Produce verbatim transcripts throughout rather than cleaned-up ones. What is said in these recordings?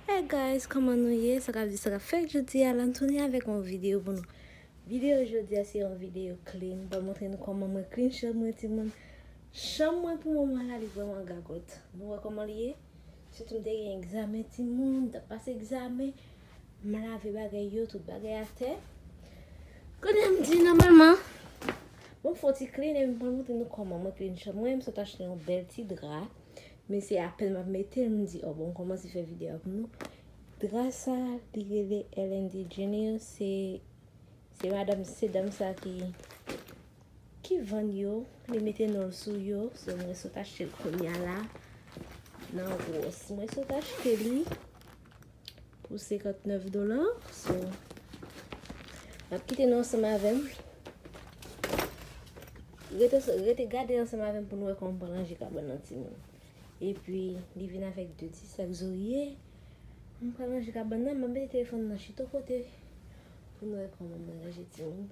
Hey guys, kòman nou ye? Sa k ap di, sa k ap fèt? Jodi a la, m tounen avèk yon videyo pou nou. Videyo jodi a se yon videyo clean. M pral montre nou kòman mwen clean chanm mwen, timoun. Chanm mwen pou moman la, li vrèman gagòt. Nou wè kòman li ye? Sitou m te gen egzamen, timoun, m t ap pase egzamen. M lave bagay yo, tout bagay atè. Kounye a m di nòmalman, bon, m fè yon ti clean epi m pral montre nou kòman mwen clean chanm mwen. M sot achte yon bèl ti dra. Men se apèn m ap mete l, m di, oh, bon, m kòmanse fè videyo a pou nou. Dra sa, li rele Ellen DeGeneres, se, se madanm, se dam sa ki, ki vann yo, li mete non l sou yo, so mwen sot achte l kounye a la, nan Ross. Mwen sot achte li pou senkantnèf dola, so, m ap kite nou ansanm avè m. Rete, rete gade ansanm avè m pou nou wè kòman m pral ranje kabann nan, timoun. Epi, li vin avèk de ti sak zorye. M pral ranje kabann nan, m ap mete telefòn nan chita kote pou nou wè kòman mwen ranje, timoun.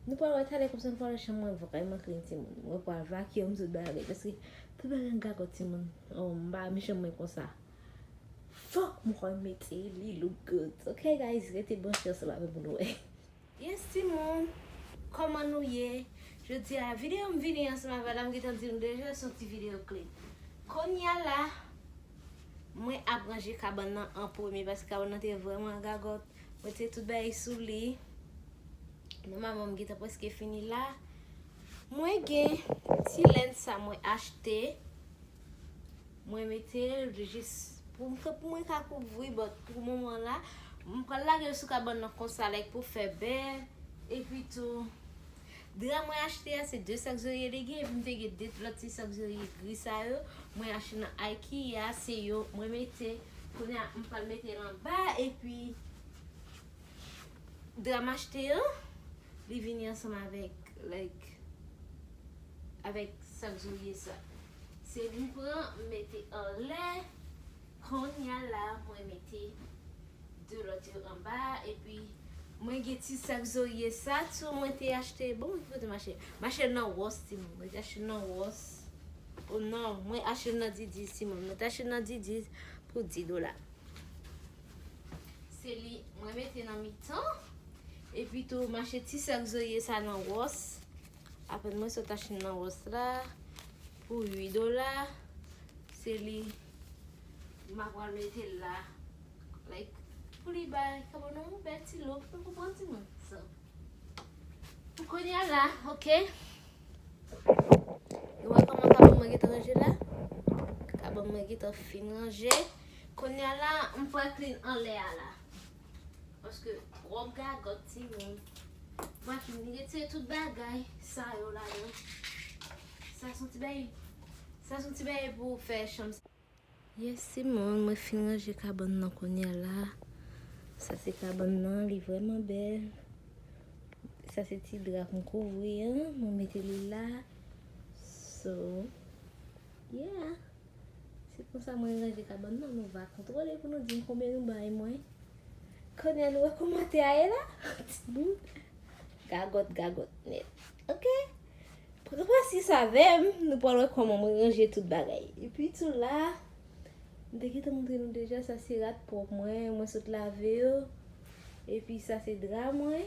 Nou pral wè talè kòmsi nou pral wè chanm mwen vrèman clean, timoun. Mwen pral vacuum tout bagay, paske tout bagay an gagòt, timoun. Oh, m pa renmen chanm mwen konsa. Fòk mwen mete li look good. Ok, guys, rete branche ansanm avè m pou nou wè. Yes, timoun. Kòman nou ye? Jodi a, videyo m vini ansanm avè la, m gentan di nou deja, se yon ti videyo clean. Kounye a la, mwen ap ranje kabann nan an premye, paske kabann nan te vrèman gagòt. Mwen te tout bagay sou li. Nòmalman, m gentan prèske fini la. Mwen gen ti lens sa mwen achte. Mwen mete l jis pou m, pou mwen ka kouvri, but pou moman la, m pral lage l sou kabann nan konsa, like, pou fè bèl. Epi tou, dra mwen achte a, se de sak zorye li gen, epi m te gen de lòt ti sak zorye gri sa yo. Mwen achte nan IKEA, se yo mwen mete. Kounye a, m pral mete l anba, epi dra m achte an, li vini ansanm avèk, like, avèk sak zorye sa. Se li m pran, m mete anlè. Kounye a la, mwen mete de lòt yo anba, epi mwen gen ti sak zorye sa tou, mwen te achte, bon, mwen ki kote m achte? M achte l nan Ross, timoun. Mwen te achte l nan Ross. Oh non, mwen achte l nan Didis, timoun. Mwen te achte l nan Didis pou dis dola. Se li mwen mete nan mitan. Epi tou, m achte ti sak zorye sa nan Ross. Apèn mwen sot achte nan Ross la pou uit dola. Se li m ap pral mete l la. Like, pou li bay kabann nan yon bèl ti look. Nou konprann, timoun? So, kounye a la, ok. Nou wè kòman kabann mwen gentan ranje la? Kabann mwen gentan fin ranje. Kounye a la, m pral clean anlè a la. Paske twòp gagòt, timoun. Mwen fin retire tout bagay sa yo ladan. Sa se yon ti bagay, sa se yon ti bagay pou fè chanm. Yes, timoun, mwen fin ranje kabann nan kounye a la. Sa se kabann nan, li vrèman bèl. Sa se ti dra pou m kouvri an, mwen mete li la. So, yeah. Se konsa mwen ranje kabann nan, nou va kontwole pou nou di m konbyen nou bay mwen. Kounye a nou wè kòman tè a ye la? Timoun. Gagòt, gagòt nèt. Ok? Pran pasyans avè m, nou pral wè kòman mwen ranje tout bagay. Epi tou la, m te gentan montre nou deja, sa se rad pwòp mwen, mwen sot lave yo. Epi sa se dra mwen.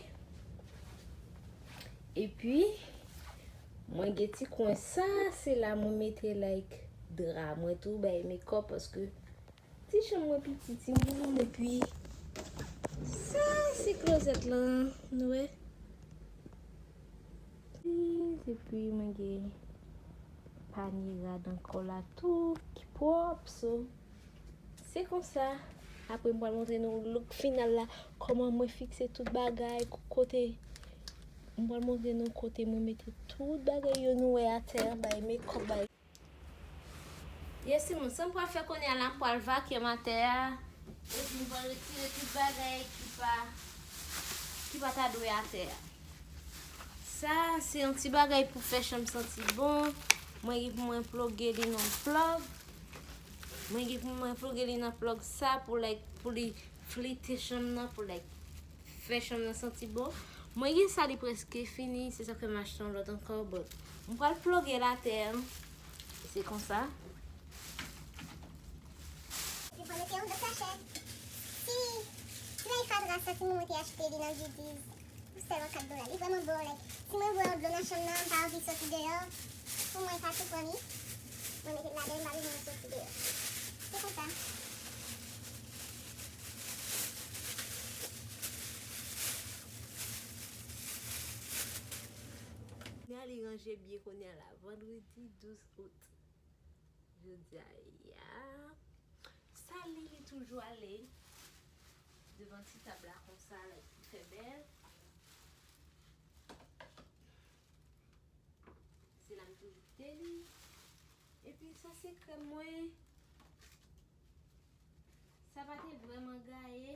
Epi, mwen gen ti kwen sa, se la mwen mete, like, dra mwen tou, bay makeup, paske ti chanm mwen piti, timoun, epi sa se klozèt lan, nou wè. Epi mwen gen panye rad ankò la tou, ki pwòp, so. Se konsa, apre m pral montre nou look final la, kòman mwen fikse tout bagay, kote, m pral montre nou kote mwen mete tout bagay yo nou wè atè, bay makeup, bay. Yes, timoun, sa m pral fè kounye a la, m pral vacuum atè a. Epi m pral retire tout bagay ki pa, ki pa ta dwe atè a. Sa, se yon ti bagay pou fè chanm santi bon. Mwen gen pou mwen ploge li nan plug. Mwen gen pou mwen ploge li nan plug sa pou, like, pou li flite chanm nan, pou, like, fè chanm nan santi bon. Mwen gen sa, li prèske fini, se sa k fè m achte yon lòt ankò, but m pral ploge l atè a. Se konsa. Li pral mete yon lòt sachè. Sa timoun mwen te achte li nan Didis pou sèlman kat dola. Li vrèman bon, like, si mwen bwè yon dlo nan chanm nan, m pa anvi soti deyò, pou mwen sa tou pran li. Mwen mete l ladan, m pa bezwen soti deyò. Se konsa. Kounye a li ranje byen kounye a la, vandredi douz out. Jodi a ya. Sa li, li toujou ale devan ti tab la konsa, like, li fè bèl. Se la m toujou kite li. Epi sa se krèm mwen. Sa pa te vrèman gaye.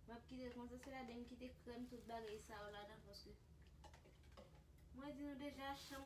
M ap kite l konsa, se ladan m kite krèm tout bagay sa yo ladan, paske mwen di nou deja chanm.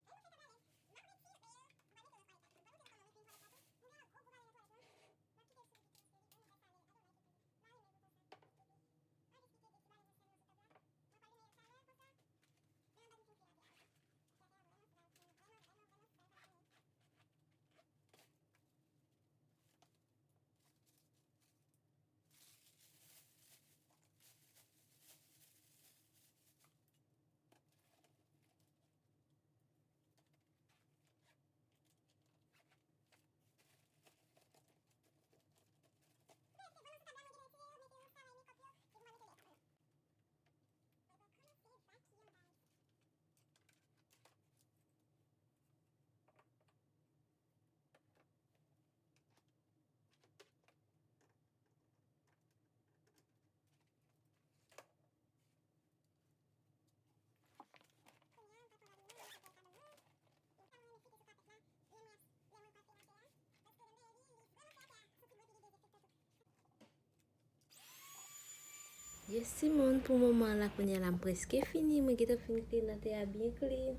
Yes timoun, pou moman la kounye a la m prèske fini. Mwen gentan fin klin atè a byen klin.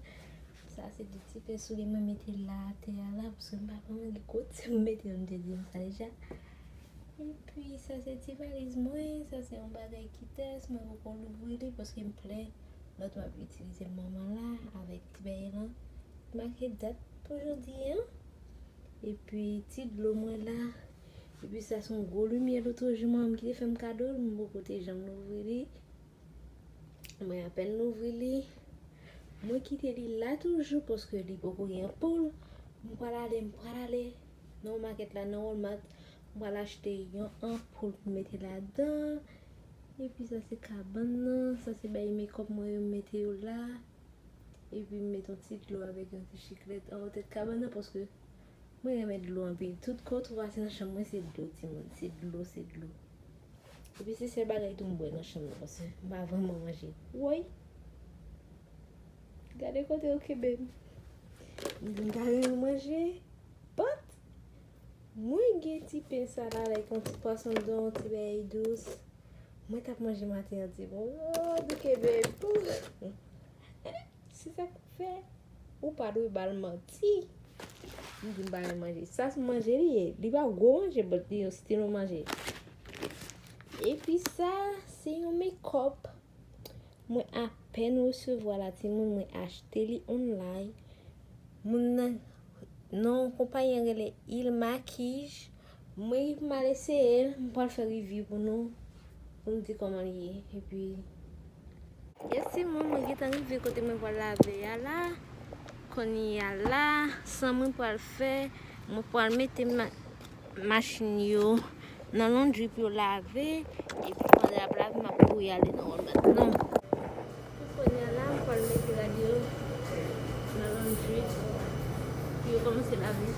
Sa se de ti pen soulye mwen mete la atè a la, paske m pa vrèman gen kote m mete l, m te di nou sa deja. Epi sa se ti valiz mwen, sa se yon bagay Kites, mwen poko louvri li paske m plen lòt m ap itilize manman la avèk ti bagay lan. Make dat pou jodi an. Epi ti dlo mwen la. Epi sa se yon gwo limyèl Otojou manman m ki te fè m kado l, m poko te janm louvri li. Mwen apèn louvri li. Mwen kite li la toujou paske li poko gen anpoul. M pral ale, m pral ale nan yon makèt la, nan Walmart. M pral achte yon anpoul pou mete ladan. Epi sa se kabann nan. Sa se bay mekòp mwen yo m mete yo la. Epi m mete yon ti dlo avèk yon ti chiklèt anwo tèt kabann nan paske mwen renmen dlo anpil. Tout kote ou pase nan chanm mwen se dlo, timoun. Se dlo, se dlo. Epi se sèl bagay tou m bwè nan chanm nan paske m pa vrèman manje. Woy! Gade kote yo kenbe m. M di m ta renmen manje, but mwen gen ti pen sa la, like yon ti pwason don, yon ti bagay dous. Mwen t ap manje maten an, di bon, oh, nou kenbe m. Se sa k fè ou pa dwe ba l manti. M di m pa renmen manje. Sa se manje li ye. Li pa gwo manje, but li yon stil yon manje. Epi sa, se yon mekòp. Mwen apèn resevwa la, timoun, mwen achte li online. Moun nan, non konpayi an rele Il Maquis. Mwen ri pou m al eseye l, m pral fè review pou nou, pou m di kòman l ye. Epi, yes timoun, mwen gentan rive kote mwen pral lave a la. Kounye a la, sa mwen pral fè, mwen pral mete ma-, machin yo nan laundry pou yo lave, epi pandan y ap lave, m ap kouri ale nan Walmart lan. Pou kounye a la, m pral mete rad yo nan laundry pou yo kòmanse lave.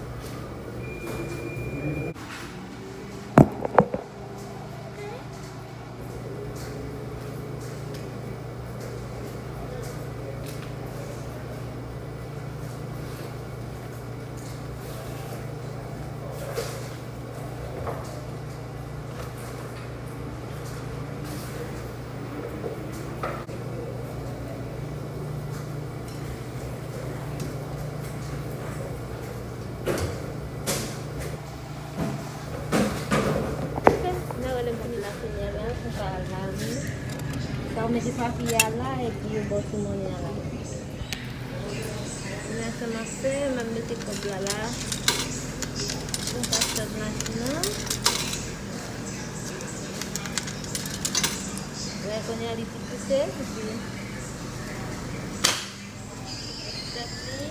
N a wè lè m fini la kounye a la, pou m ka al lave. Sa w mete papye a la, epi yo ba w ti monnen a la. Men sa m ap fè, m ap mete kòb la la. Pou m ka start machin nan. Wè, Kounye a li tou pouse, epi tèt li,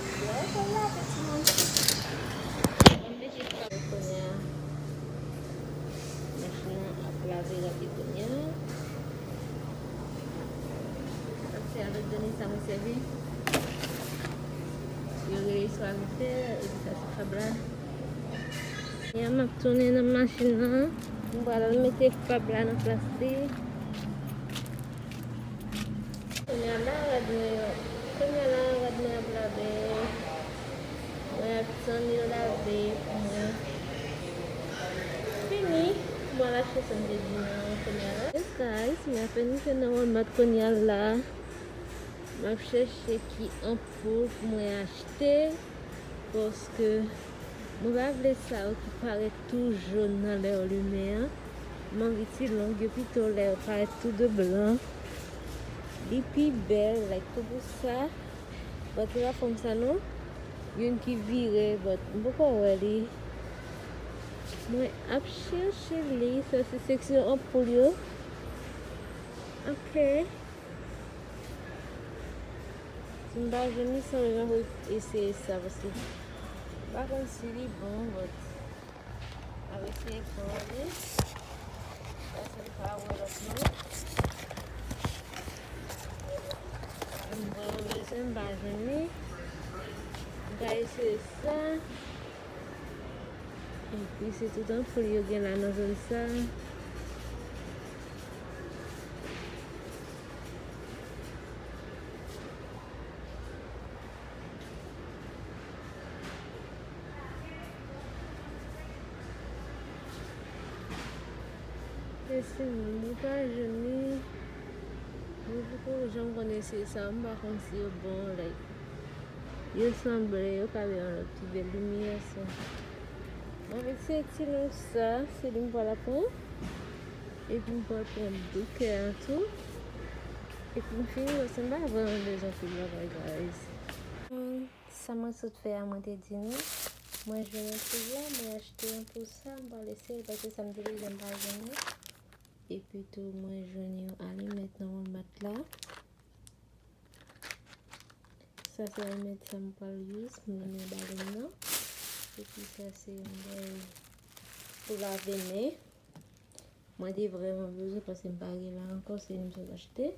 epi lè w fè l lave timoun. Mwen mete kounye a. Machin nan ap lave rapi kounye a. Sa se a lòt done sa mwen sèvi. Yo rele suavitel, epi sa se fab la. Kounye a m ap tounen nan machin nan. M pral al mete fab la nan plas li. Kounye a la, rad mwen yo. Kounye a la, rad mwen ap lave. Mwen ap tann yo lave pou mwen fini. Mwen al achte sa m te di nou an kounye a la. Yes, guys, mwen apèn rive nan Walmart kounye a la. M ap chèche ki anpoul pou mwen achte. Paske mwen pa vle sa yo ki parèt tou jòn nan lè yo limen an. M anvi ti long yo pito lè yo parèt tou de blan. Li pi bèl, like, tou pou sa. But se pa fòm sa non. Youn ki vire, but m poko wè li. Mwen ap chèche li. Sa se seksyon anpoul yo. Ok. Si m pa jwenn li, sanble m ap eseye sa, paske m pa konn si li bon, but m ap eseye pran li. Paske m pa wè lòt non. M pran bezwen, m pa jwenn li. M ka eseye sa. Epi se tout anpoul yo gen la nan zòn sa. Esi mwen pa jwenn li. Mwen poko janm konn eseye sa, m pa konn si yo bon, like. Yo sanble, yo ka bay yon lòt pi bèl limyè, so. Mwen vin se ti long sa, se li m pral pran. Epi m pral pran bouke a tou. Epi m fini, paske m pa vrèman bezwen anpil bagay, guys. Sa mwen sot fè a, mwen te di nou. Mwen jwenn yon pou la, mwen achte yon pou sa, m pral eseye, paske sa m te bezwen m pa jwenn li. Epi tou, mwen jwenn yon alimèt nan Walmart la. Sa se alimèt sa m pral use, m renmen balèn nan. Epi sa se yon bagay pou lave men. Mwen te vrèman bezwen paske m pa gen la ankò, se li m sot achte.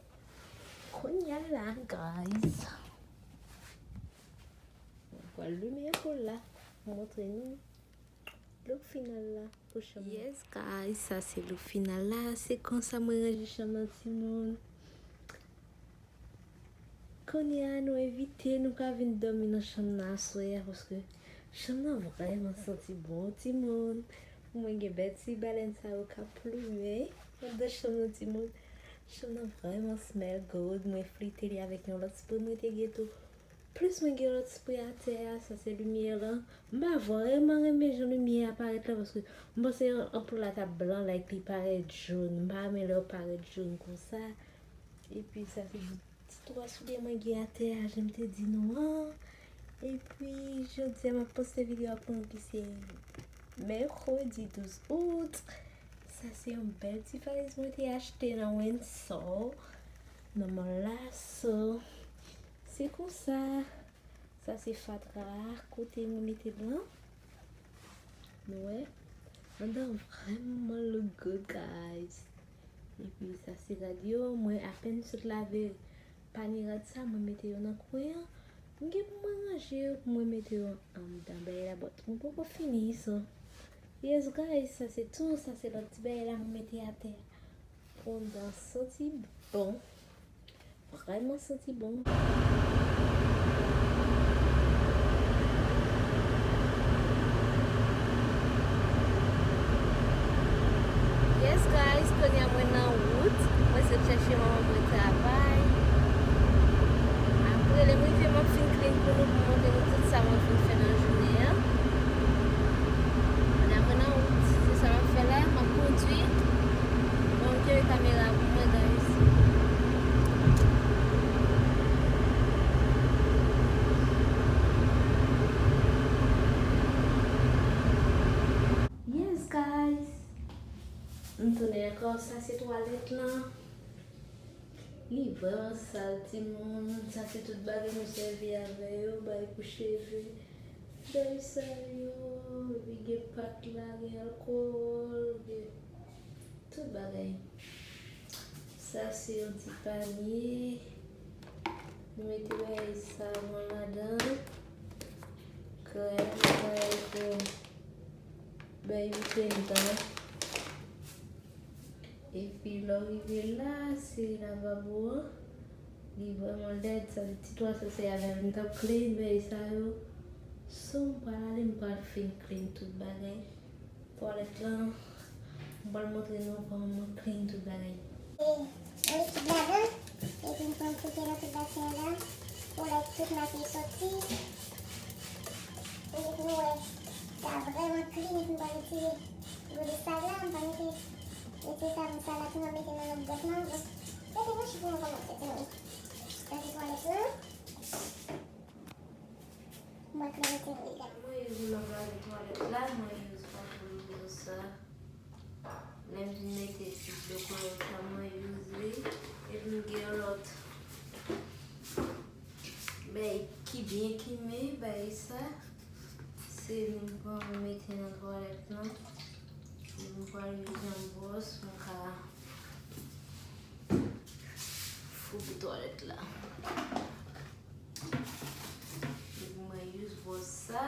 Kounye a la, guys. Mwen pral limen anpoul la pou montre nou look final la pou chanm nan. Yes, guys, sa se look final la. Se konsa mwen ranje chanm nan, timoun. Kounye a, nou envite, nou ka vin dòmi nan chanm nan aswè a, paske chanm nan vrèman santi bon, timoun. Mwen gen bèl ti balèn sa yo k ap plimen anndan chanm nan, timoun. Chanm nan vrèman smell good. Mwen flite li avèk yon lòt spray mwen te gen tou. Plis mwen gen lòt spray atè a, sa se limyè lan. M pa vrèman renmen jan limyè a parèt la, paske m panse anpoul la t ap blan, like, li parèt jòn. M pa renmen lè yo parèt jòn konsa. Epi sa se ti twa soulye mwen gen atè a, jan m te di nou an. Epi jodi a m ap poste videyo a pou nou ki se mèkredi douz out. Sa se yon bèl ti valiz mwen te achte nan Windsor, nan mall la, so. Se konsa. Sa se fatra a, kote mwen mete l lan. Nou wè? Anndan vrèman look good, guys. Epi sa se rad yo, mwen apèn sot lave panye rad sa, mwen mete yo nan kwen an. M gen pou mwen ranje yo, pou mwen mete yo anndan bagay la, but mwen poko fini, so. Yes, guys, sa se tou, sa se lòt ti bagay la mwen mete atè a. Anndan santi bon. Vrèman santi bon. Yes, guys, kounye a mwen nan wout. Mwen sot chèche manman mwen travay. Apre, lè m rive, m ap fin clean pou nou, pou montre nou tout sa mwen fin fè nan jounen an. Kounye a mwen nan wout, se sa m ap fè la, m ap kondui. Bon, kenbe kamera pou mwen, guys. Yes, guys. M tounen ankò, sa se twalèt lan. Li vrèman sal, timoun. Sa se tout bagay nou sèvi avè yo, bagay pou cheve. Bagay sa yo, epi gen pat la, gen alkòl, gen tout bagay. Sa se yon ti panye. Nou mete bagay savon ladan. Krèm, bagay pou bay vitrine tan. Epi lè w rive la, se lavabo an. Li vrèman lèd, sa ti twal sa se avè l m t ap clean bagay sa yo. So m pral ale, m pral fin clean tout bagay. Twalèt lan, m pral montre nou kòman mwen clean tout bagay. E, yon likid ladan, epi m pran m fwote nan tout basen an la, pou lè tout makiye soti. Epi nou wè, sa vrèman clean, epi m pral retire gwo de sal la, m pral mete, retire savon sal la, tou m ap mete nan lòt bwat lan, bon. Rete branche pou nou kòmanse, timoun. Sa se twalèt lan. Mwen k mete li la. Mwen use lòt bagay twalèt la, mwen use pa pou use sa. Lè m fin mete ti de klowòs la, mwen use li. Epi m gen yon lòt bagay ki byen kimen, bagay sa. Se li m pran mete nan twalèt lan. Epi m pral use yon bwòs, mwen ka foubi twalèt la. Epi mwen use bwòs sa,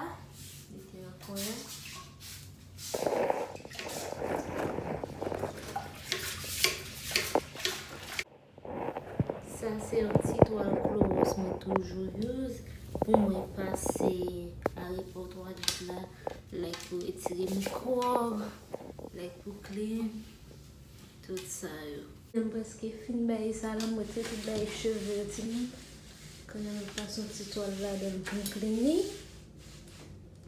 mete nan kwen an. Sa se yon ti twal klowòs mwen toujou use pou mwen pase arepò twalèt la, like pou retire mikwòb, like pou clean, tout sa yo. M prèske fin bay sa la, m retire tout bay cheve yo timoun. Kounye a m pase yon ti twal ladan l pou m clean li.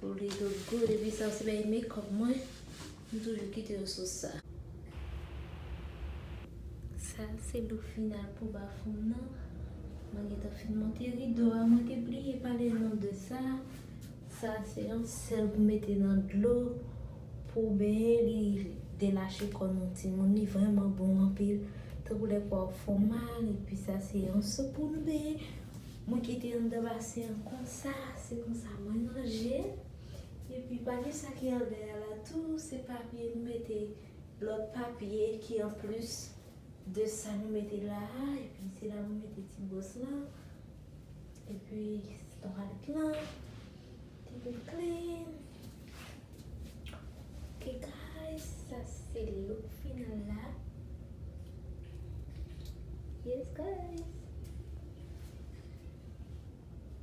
Pou li look good, epi sa se bay makeup mwen. M toujou kite yo sou sa. Sa se look final pou bafon m nan. Mwen gentan fin monte rido a, mwen te bliye pale nou de sa. Sa se yon sèl pou mete nan dlo pou benyen, li delache kò nou timoun, li vrèman bon anpil. Tankou lè kò w fè w mal, epi sa se yon sop pou nou benyen. Mwen kite anndan basen an konsa, se konsa mwen ranje l. Epi panye sa ki anndan a la tou, se papye nou mete, lòt papye ki anplis de sa nou mete la a, epi se la mwen mete ti bwòs lan, epi twalèt lan, epi clean. Ok guys, sa se look final la. Yes guys.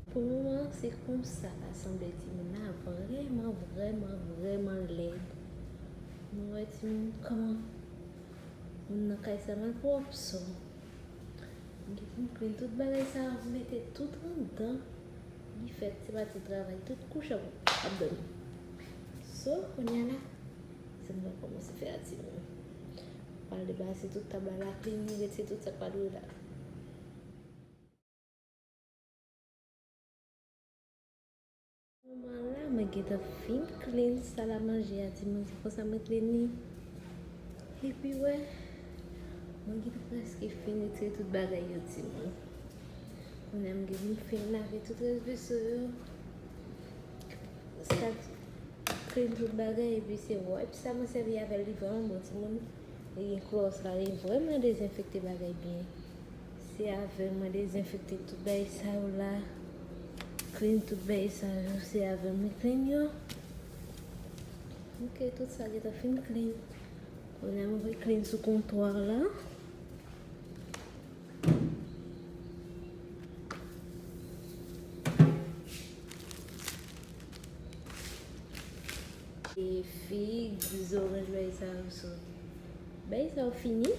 Pou moman se konsa l sanble, timoun nan vrèman, vrèman, vrèman lèd. Nou wè timoun kòman moun nan kay sa malpwòp, so m gen pou m clean tout bagay sa, mete tout anndan. Li fèt, se pa ti travay, tout kouch ap, ap dòmi. So, kounye a la, se m pral kòmanse fè a timoun. Pral debase tout tab la, la clean, retire tout sa k pa dwe la. Moman la, mwen gentan fin clean sal a manje a, timoun. Se konsa mwen clean li. Epi, wè, mwen gentan prèske fin retire tout bagay yo, timoun. Kounye a, m gen pou m fin lave tout rès veso yo. Sa clean tout bagay, epi se wipes sa mwen sèvi avè l, li vrèman bon, timoun. Li gen klowòs la, li vrèman dezenfekte bagay byen. Se avè mwen dezenfekte tout bagay sa yo la. Clean tout bagay sa yo, se avè mwen clean yo. Ok, tout sa gentan fin clean. Kounye a mwen clean sou kontwa la. E fig, zoranj, bagay sa yo, so. Bagay sa yo fini.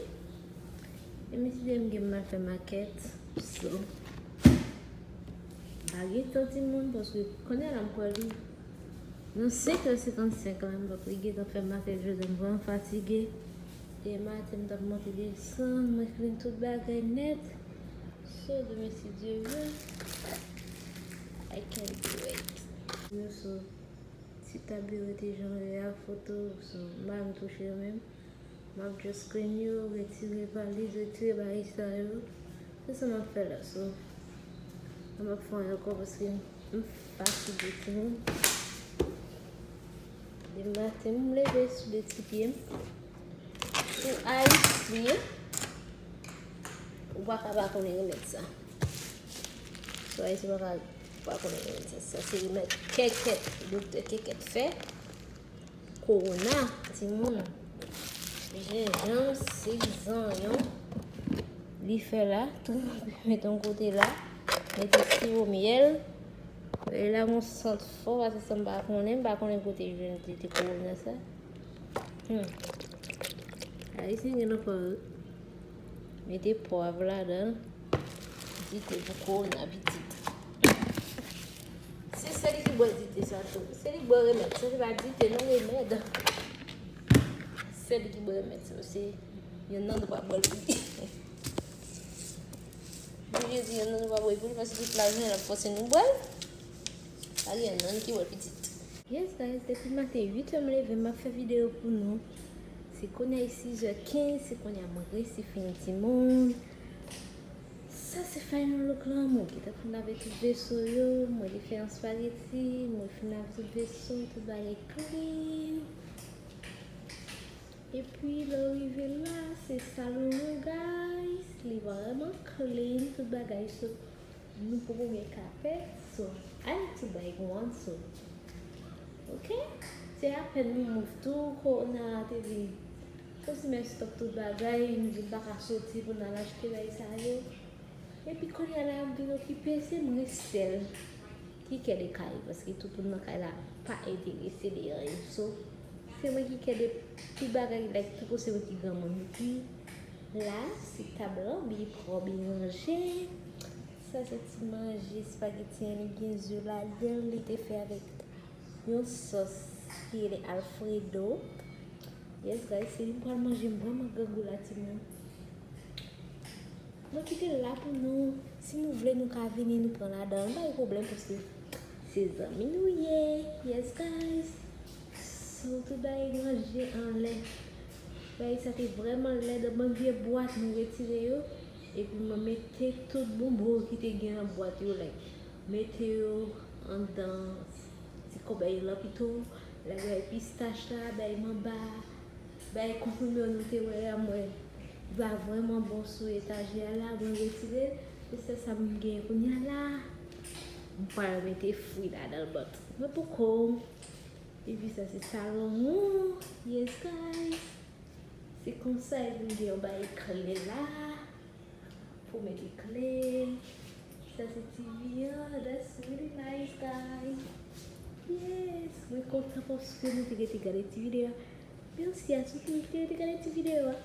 E mesi de m gen m al fè makèt, so. Pa gen tan timoun, paske kounye a la m pral li. Nan senk è senkannsenk la, m t ap gentan fè makèt jodi a, m vrèman fatige. Demen maten, m t ap monte desann, mwen clean tout bagay nèt. So, demen, si Dye vle, I can do it. Nou sou ti tab yo rete jan yo ye a, foto, so, m pa janm touche yo menm. M ap just clean yo, retire valiz, retire bagay sa yo. Se sa m ap fè la, so. M ap fè anyen ankò paske m fatige timoun. Demen maten, m leve sou de ti pye m. Pou Ayisyen, ou pa ka pa konnen remèd sa. Sou Ayisyen pa ka pa konnen remèd sa. Sa se remèd kèkèt, doktè kèkèt fè. Kowona, timoun. Jenjanm, sik, zanyon. Li fè la, tou, mete yon kote la. Mete siwo myèl. E la, yon sant fò, paske sa m pa konnen, m pa konnen kote jwenn tete kowona sa. Hmm. Ayisyen gen nan kò yo. Mete pwav ladan l. Dite pou kowona pitit. Se sèl ki bwè dite sa tou. Se li bwè remèd. Sa se pa dite non, remèd. Sèl ki bwè remèd sa, se yon nan nou pa bwè l pou li. Bon, Jezi, yon nan nou pa bwè l pou li, paske tout lajounen l ap fòse nou bwè l. Pa gen yon nan ki bwè l pitit. Yes, guys, depi maten uit è m leve, m ap fè videyo pou nou. Se kounye a siz è kenz, se kounye a mwen resi fini timoun. Sa se final look lan, mwen gentan fin lave tout veso yo, mwen te fè yon spaghetti, mwen fin lave tout veso, tout bagay clean. Epi lè w rive la, se salon an, guys, li vrèman clean, tout bagay, so nou poko gen kapèt, so I need to buy one, so ok. Se apèn nou move tou, kowona te vin kòmsi mè stòp tout bagay, nou vin pa ka soti pou n al achte bagay sa yo. Epi kounye a la, m vin okipe, se mwen sèl ki kè de kay, paske tout moun nan kay la pa enterese de anyen. So, se mwen ki kè de tout bagay, like, poko se mwen ki granmoun. Epi la, se tab lan, byen pwòp, byen ranje. Sa se ti manje espageti an, li gen ze ladan l, li te fè avèk yon sòs ki rele Alfredo. Yes, guys, se li m pral manje, m vrèman grangou la, timoun. Mwen kite l la pou nou. Si nou vle, nou ka vini, nou pran ladan l. Pa gen pwoblèm, paske se zanmi nou ye. Yes, guys. So, tout bagay ranje anlè. Bagay sa te vrèman lèd. Bann vye bwat, mwen retire yo. Epi mwen mete tout bonbon ki te gen nan bwat yo, like, mete yo anndan ti kòbèy lan pito. Like, bagay pistach la, bagay manba, bagay konprime yo nou te wè a, mwen, li pa vrèman bon sou etajè a la, mwen retire l. Se sèl sa m gen kounye a la. M pral mete fwi ladan l, but mwen poko. Epi sa se salon an. Yes, guys. Se konsa, epi m gen yon bagay kle la. Pou mete kle. Sa se T V an. That's really nice, guys. Yes. Mwen kontan paske nou te rete gade ti videyo a. Mèsi a tout moun ki te rete gade ti videyo a.